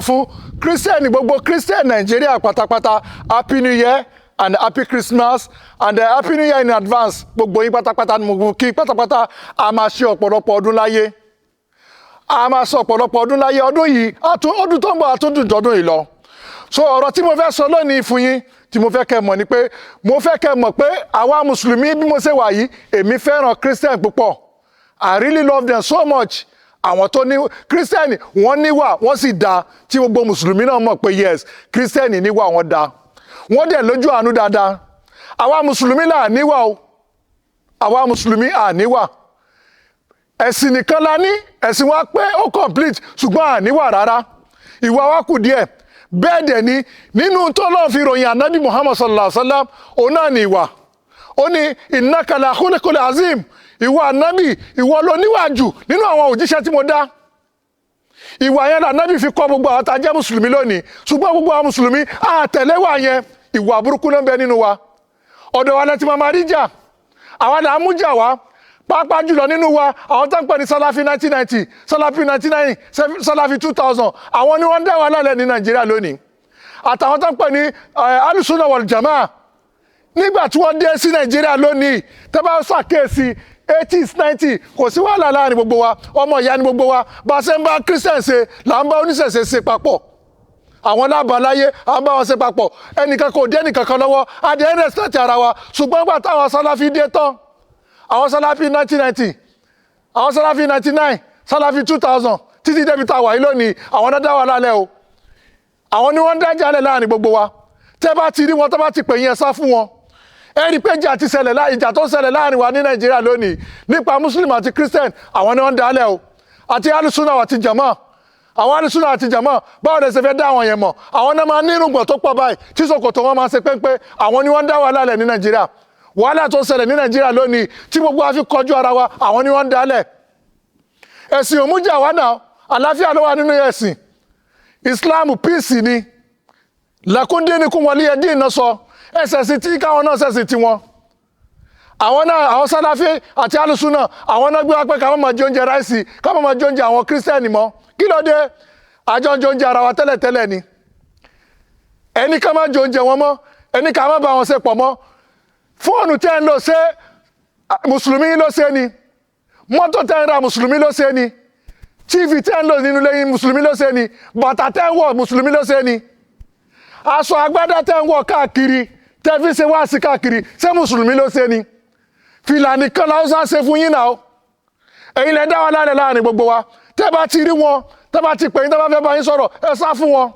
Fún Christian, gbogbo Christian Nàìjíríà pátápátá, Happy New Year and Happy Christmas and Happy New Year in advance. Gbogbo yín pátápátá ni mo kí pátápátá. A máa ṣe ọ̀pọ̀lọpọ̀ ọdún láyé, a máa ṣe ọ̀pọ̀lọpọ̀ ọdún láyé. Ọdún yìí, ọdún tó ń bọ̀ àtúndùn jọdún yìí lọ. So ọ̀rọ̀ tí mo fẹ́ sọ lónìí fún yín, tí mo fẹ́ kẹ́ mọ̀ ni pé mo fẹ́ kẹ́ mọ̀ pé àwa Mùsùlùmí, bí mo ṣe wà yìí, èmi fẹ́ràn Christian púpọ̀. I really love them so much. Àwọn tó ní Christian, wọ́n níwà, wọ́n sì dáa, tí gbogbo Mùsùlùmí náà mọ̀ pé yes, Christian níwà, wọ́n dáa, wọ́n dẹ̀ lójú àánú dáadáa. Àwa Mùsùlùmí là níwà o. Àwa Mùsùlùmí à níwà. Ẹ̀sìn nìkan la ní, ẹ̀sìn wa pé ó complete, ṣùgbọ́n à níwà rárá, ìwà wa kù díẹ̀. Bẹ́ẹ̀ dẹ̀ ni nínú tó lọ́n fi ròyìn Anabi Muhammad sallallahu alaihi wa sallam, òun náà ní ìwà. Ó ní innaka la khuluqul azim. Ìwọ Anabi, ìwọ ló níwà jù nínú àwọn òjíṣẹ́ tí mo dá. Ìwà yẹn la Anabi fi kọ́ gbogbo àwọn tá a jẹ́ Mùsùlùmí lónìí, ṣùgbọ́n gbogbo àwọn Mùsùlùmí àtẹ̀lé wà yẹn. Ìwà burúkú ló ń bẹ nínú wa. Ọ̀dọ̀ wa lẹ ti máa rí jà, àwa là ń mú jà wá, pàápàá jùlọ nínú wa, àwọn tó ń pè ní Salafi 1990, Salafi 99, Salafi 2000, àwọn ni wọ́n ń dá wa lálẹ́ ní Nàìjíríà lónìí, àtàwọn tó ń pè ní Alusuna wal Jamaa. Nígbà tí wọ́n dé sí Nàìjíríà lónìí, tẹ́ bá ṣàkíyèsí, 80s, 90, kò sí wàhálà láàrin gbogbo wa. Ọmọ ìyá ni gbogbo wa. Bá a ṣe ń bá Christian ṣe là ń bá oníṣẹ̀ṣe ṣe papọ̀. Àwọn lábàáláyé, à ń bá wọn ṣe papọ̀. Ẹnìkan kò dé ẹnìkan kan lọ́wọ́, adé ń respect ara wa. Ṣùgbọ́n gbà táwọn Salafi dé tán, àwọn Salafi 1990, àwọn Salafi 99, Salafi 2000, títí débi tá a wà yìí lónìí, àwọn náà dá wa lálẹ́ o. Àwọn ni wọ́n ń dájà lẹ̀ láàrin gbogbo wa. Tẹ́ bá ti rí wọn, tó bá ti pè yín, ẹ sá fún wọn. Ẹ rí i pé ìjà ti ṣẹlẹ̀, ìjà tó ṣẹlẹ̀ láàrin wa ní Nàìjíríà lónìí nípa Muslim àti Christian, àwọn ni wọ́n ń dálẹ̀ o, àti Alusuna àti Jama. Àwọn Alùsùnà àti jàmọ́, báwo lè ṣe fẹ́ dá àwọn yẹn mọ̀? Àwọn náà máa ní irùngbọ̀n tó pọ̀ báyìí, tí ṣòkòtò wọn máa ṣe péńpé. Àwọn ni wọ́n ń dá wàhálà lẹ̀ ní Nàìjíríà. Wàhálà tó ṣẹlẹ̀ ní Nàìjíríà lónìí tí gbogbo wa fi kọjú ara wa, àwọn ni wọ́n ń dálẹ̀. Ẹ̀sìn òmùjà wa náà, àlàáfíà ló wà nínú ẹ̀sìn Islam. Peace ni. Lakum dinukum waliya din náà sọ. Ẹsẹ̀ sí tí káwọn náà ṣẹ̀sìn tiwọn. Àwọn náà, àwọn Sálàfí àti Alùsùnà, àwọn náà gbé wá pé káwọn máa jẹ oúnjẹ rice, káwọn máa jẹ oúnjẹ àwọn Christian mọ́. Kí ló dé? Àjọ ń jẹ oúnjẹ ara wa tẹ́lẹ̀tẹ́lẹ̀ ni. Ẹni ká máa jẹ oúnjẹ wọn mọ́, ẹni ká má bá wọn ṣe pọ̀ mọ́. Fóònù tẹ́ ń lò, ṣé Mùsùlùmí ló ṣe ni? Mọ́tò tẹ́ ń ra, Mùsùlùmí ló ṣe ni? TV tẹ́ ń lò nínú lẹ́yìn, Mùsùlùmí ló ṣe ni? Bàtà tẹ́ ń wọ̀, Mùsùlùmí ló ṣe ni? Aṣọ agbádá tẹ́ ń wọ̀ káàkiri, tẹ́ fi ṣe wáàsí káàkiri, ṣé Mùsùlùmí ló ṣe ni? Fìlà nìkan làwọn ṣe fún yín náà. Ẹ̀yin lẹ dá wa lálẹ́ láàrin gbogbo wa. Tẹ́ bá ti rí wọn, tẹ́ bá ti pè yín, tẹ́ bá fẹ́ bá yín sọ̀rọ̀, ẹ sá fún wọn.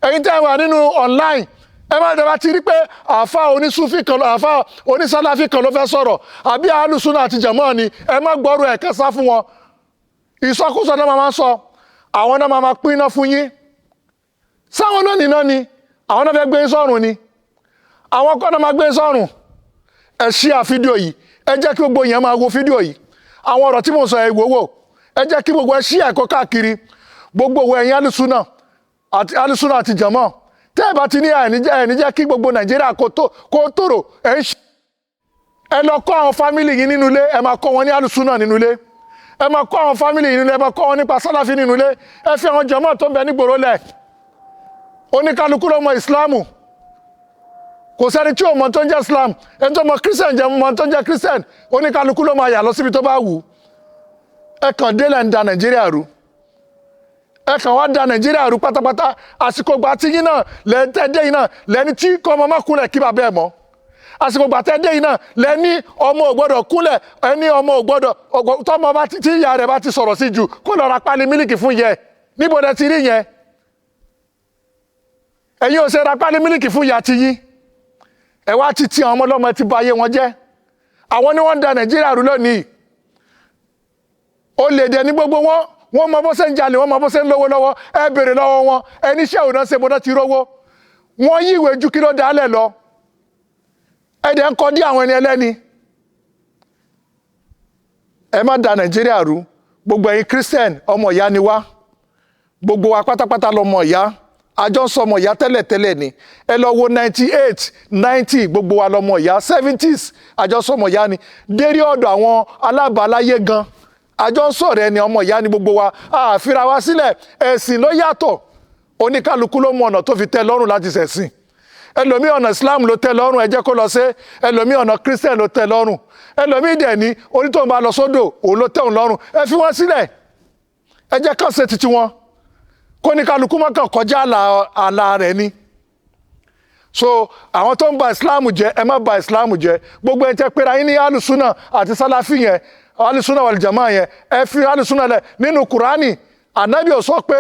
Ẹ̀yin tẹ́ wà nínú online, ẹ má tẹ́ bá ti rí pé àáfà onísúfì kan, àáfà onísálàfì kan ló fẹ́ sọ̀rọ̀, àbí Alùsùnà àti jàmọ́ ni, ẹ má gbọ́rọ̀ ẹ̀, kẹ́ sá fún wọn. Ìsọkúsọ náà máa sọ, àwọn náà máa pín iná fún yín. Sáwọn náà nìna ni àwọn náà fẹ́ gbé yín sọ́run ni, àwọn kọ́ náà máa gbé yín sọ́run. Ẹ share fídíò yìí, ẹ jẹ́ kí gbogbo yẹn máa wo fídíò yìí. Àwọn ọ̀rọ̀ tí mo sọ, ẹ wò wò. Ẹ jẹ́ kí gbogbo ẹ share ẹ̀kọ́ káàkiri gbogbo òwe. Ẹ̀yin Alùsùnà àti Alùsùnà àti jàmọ́, tẹ́ ẹ bá ti ní ẹ̀ní jẹ́ kí gbogbo Nàìjíríà kó tòrò. Ẹ̀ ń ṣe, ẹ lọ kọ́ àwọn family yín nínú ilé, ẹ máa kọ́ wọn ní Alùsùnà nínú ilé. Ẹ máa kọ́ àwọn family yín nínú ilé, ẹ máa kọ́ wọn nípa Sálàfí nínú ilé. Ẹ fi àwọn jàmọ́ tó ń bẹ nígboro lẹ̀. Oníkálukú ló mọ Ìsìláàmù. Kò sẹ́ni tí ò mọ tó ń jẹ́ Islam. Ẹni tó mọ Christian jẹ́ mọ tó ń jẹ́ Christian. Oníkálukú ló máa yà lọ síbi tó bá wù ú. Ẹ kàn délẹ̀ ń da Nàìjíríà rú. Ẹ kàn wá da Nàìjíríà rú pátápátá. Àsìkò gbà tí yín náà lẹ́tẹ̀dé yín náà lẹ́ni tí kọ́ ọmọ má kúnlẹ̀ kí bàbá ẹ̀ mọ́. Àsìkò gbà tẹ́dé yìí náà lẹ́ni ọmọ ò gbọ́dọ̀ kúnlẹ̀, ẹni ọmọ ò gbọ́dọ̀ tọ́mọ bá ti tí ìyá rẹ̀ bá ti sọ̀rọ̀ sí jù, kó lọ ra pálí mílìkì fún yẹ. Níbo lẹ ti rí yẹn? Ẹ̀yin ò ṣe ra pálí mílìkì fún ìyá ti yín. Ẹ wá ti ti àwọn ọmọ ọlọ́mọ, ti ba ayé wọn jẹ́. Àwọn ni wọ́n ń da Nàìjíríà rú lónìí. Ó lè dẹ ní gbogbo wọn. Wọ́n mọ bó ṣe ń jalè, wọ́n mọ bó ṣe ń lówó lọ́wọ́. Ẹ béèrè lọ́wọ́ wọn, ẹni iṣẹ́ òun náà ṣe bọ́dọ̀ ti rówó. Wọ́n yí ìwé ju kí ló dálẹ̀ lọ. Ẹ dẹ̀ ń kọ́ dí àwọn ẹni ẹlẹ́ni. Ẹ má da Nàìjíríà rú. Gbogbo ẹ̀yin Christian, ọmọ ìyá ni wá. Gbogbo wa pátápátá lọmọ ìyá. Àjọ ń sọ ọmọ ìyá tẹ́lẹ̀tẹ́lẹ̀ ni. Ẹ lọ wo 98, 90, gbogbo wa lọmọ ìyá. 70s, àjọ ń sọ ọmọ ìyá ni. Dérí ọ̀dọ̀ àwọn alábàáláyé gan, àjọ ń sọ̀rọ̀ ẹni, ọmọ ìyá ni gbogbo wa. Àfira wa sílẹ̀, ẹ̀sìn ló yàtọ̀. Oníkálukú ló mọ ọ̀nà tó fi tẹ́ lọ́rùn láti ṣẹ̀sìn. Ẹlòmíì, ọ̀nà Islam ló tẹ́ lọ́rùn, ẹ jẹ́ kó lọ ṣe. Ẹlòmíì, ọ̀nà Christian ló tẹ́ lọ́rùn. Ẹlòmíì dẹ̀ ní onítọ̀hún bá lọ sódò, òun ló tẹ́ òun lọ́rùn. Ẹ fi wọ́n sílẹ̀, ẹ jẹ́ kán ṣe titi wọn, kó ní kálukú má kàn kọjá àlà rẹ̀ ni. So àwọn tó ń ba Islam jẹ́, ẹ má ba Islam jẹ́. Gbogbo ẹ tẹ́ pera yín ní alùsùnà àti sálàfì yẹn, alùsùnà wal jamaa yẹn, ẹ fi alùsùnà lẹ̀. Nínú Kùránì, Ànábì ò sọ pé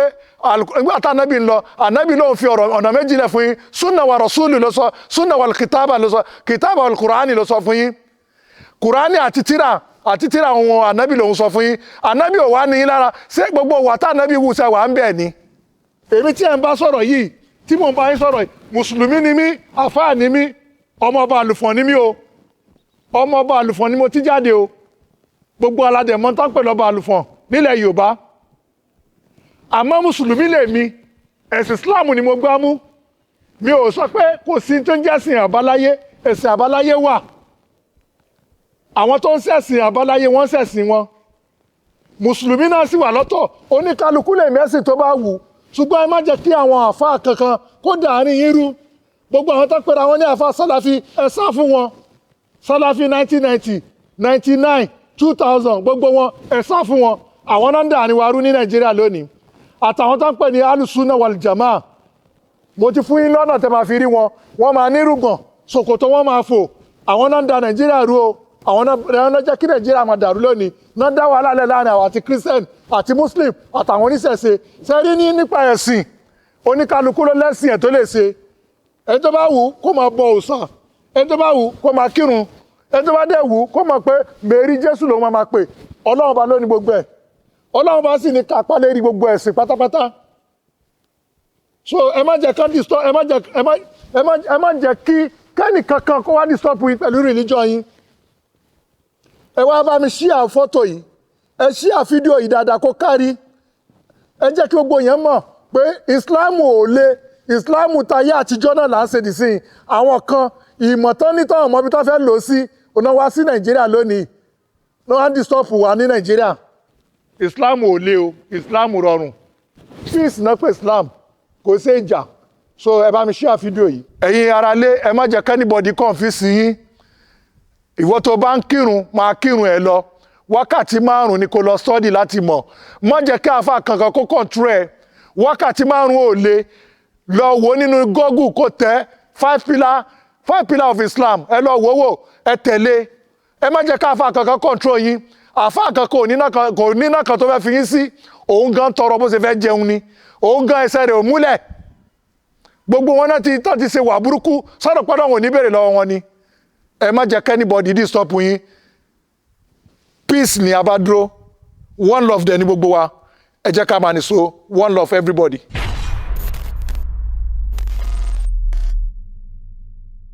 nígbà tá Ànábì ń lọ, Ànábì ló ń fi ọ̀rọ̀ ọ̀nà méjì lẹ̀ fún yín. Súnà wà rọ̀súlù ló sọ, súnà wal kìtàbà ló sọ, kìtàbà wal Kùránì ló sọ fún yín. Kùránì àti tírà òun Ànábì lòun sọ fún yín. Ànábì ò wá ní yín lára. Ṣé gbogbo wà tá Ànábì wù sẹ́ wà ń bẹ̀ ni? Èmi tí ẹ̀ ń bá sọ̀rọ̀ yìí, tí mò ń bá yín sọ̀rọ̀ yìí, mùsùlùmí ni mí, àfáà ni mí, ọmọ ọba àlùfọ̀n ni mí o. Ọmọ ọba àlùfọ̀n ni mo ti jáde o. Gbogbo aládẹ̀ mọ́ tán pẹ̀lú ọba àlùfọ̀n nílẹ̀ Yorùbá. Àmọ́ mùsùlùmí lèmi, ẹ̀sìn Islam ni mo gbá mú. Mi ò sọ pé kò sí tó ń jẹ́sìn àbáláyé. Ẹ̀sìn àbáláyé wà. Àwọn tó ń ṣẹ̀sìn àbáláyé, wọ́n ń ṣẹ̀sìn wọn. Mùsùlùmí náà sì wà lọ́tọ̀. Oníkálukú lè mẹ́sìn tó bá wù, ṣùgbọ́n ẹ má jẹ́ kí àwọn àáfàá kankan kó dàárín yín rú. Gbogbo àwọn tó pera wọn ní àáfàá sálàfí, ẹ sá fún wọn. Sálàfí 1990, 99, 2000, gbogbo wọn, ẹ sá fún wọn. Àwọn náà ń dàárín wa rú ní Nàìjíríà lónìí, àtàwọn tó ń pè ní alùsùnà wal jamaa. Mo ti fún yín lọ́nà tẹ́ máa fi rí wọn. Wọ́n máa nírùngbọ̀n, ṣòkòtò wọn máa fò. Àwọn náà ń da Nàìjíríà rú o. Àwọn náà jẹ́ kí Nàìjíríà máa dàrú lónìí, náà dá wàhálà lẹ̀ láàrin àwọn àti Christian àti Muslim àtàwọn oníṣẹ̀ṣe. Sẹ́rí ní nípa ẹ̀sìn, oníkálukú ló lẹ́sìn ẹ̀ tó lè ṣe. Ẹni tó bá wù kó máa bọ òòṣà, ẹni tó bá wù kó máa kírun, ẹni tó bá dẹ̀ wù kó mọ̀ pé Mary, Jésù lòun máa pè. Ọlọ́run bá lónìí gbogbo ẹ̀. Ọlọ́run bá sì ní kápá lérí gbogbo ẹ̀sìn pátápátá. So ẹ má jẹ́ kán disturb, ẹ má jẹ́ ẹ má ẹ má jẹ́ kí kẹ́nì kankan kó wá disturb yín pẹ̀lú religion yín. Ẹ wá bá mi share fọ́tò yìí, ẹ share fídíò yìí dáadáa kó kárí. Ẹ jẹ́ kí gbogbo yẹn mọ̀ pé Islam ò le. Islam tayé àtijọ́ náà là ń ṣe dìsín. Àwọn kan, ìmọ̀ tán ní tán, ọmọ ibi tó fẹ́ lò ó sí, ọ̀nà wá sí Nàìjíríà lónìí ní wọ́n á disturb wa ní Nàìjíríà. Islam ò le o, Islam rọrùn. Peace náà pé Islam, kò sí ìjà. So ẹ bá mi share fídíò yìí. Ẹ̀yin ará lé, ẹ má jẹ́ k'anybody confuse yín. Ìwọ tó bá ń kírun, máa kírun ẹ lọ. Wákàtí 5 ni kó lọ study láti mọ̀. Má jẹ́ kí àáfà kankan kó control ẹ. Wákàtí 5 ò le. Lọ wò nínú Google, kó tẹ five pillar of Islam. Ẹ lọ wò wò, ẹ tẹ̀lé. Ẹ má jẹ́ kí àáfà kankan control yín. Àáfà kan kò ní náà kan tó fẹ́ fi yín sí. Òun gan tọrọ bó ṣe fẹ́ jẹun ni. Òun gan, ẹsẹ̀ rẹ̀ ò múlẹ̀. Gbogbo wọn náà ti tán ti ṣe wà burúkú sọ́dọ̀ pọ́dọ̀, wọn ò ní béèrè lọ́wọ́ wọn ni. Ẹ má jẹ́ k'anybody disturb yín. Peace ni a bá dúró, one love dẹ̀ ní gbogbo wa. Ẹ jẹ́ ká máa nìṣó. One love, everybody.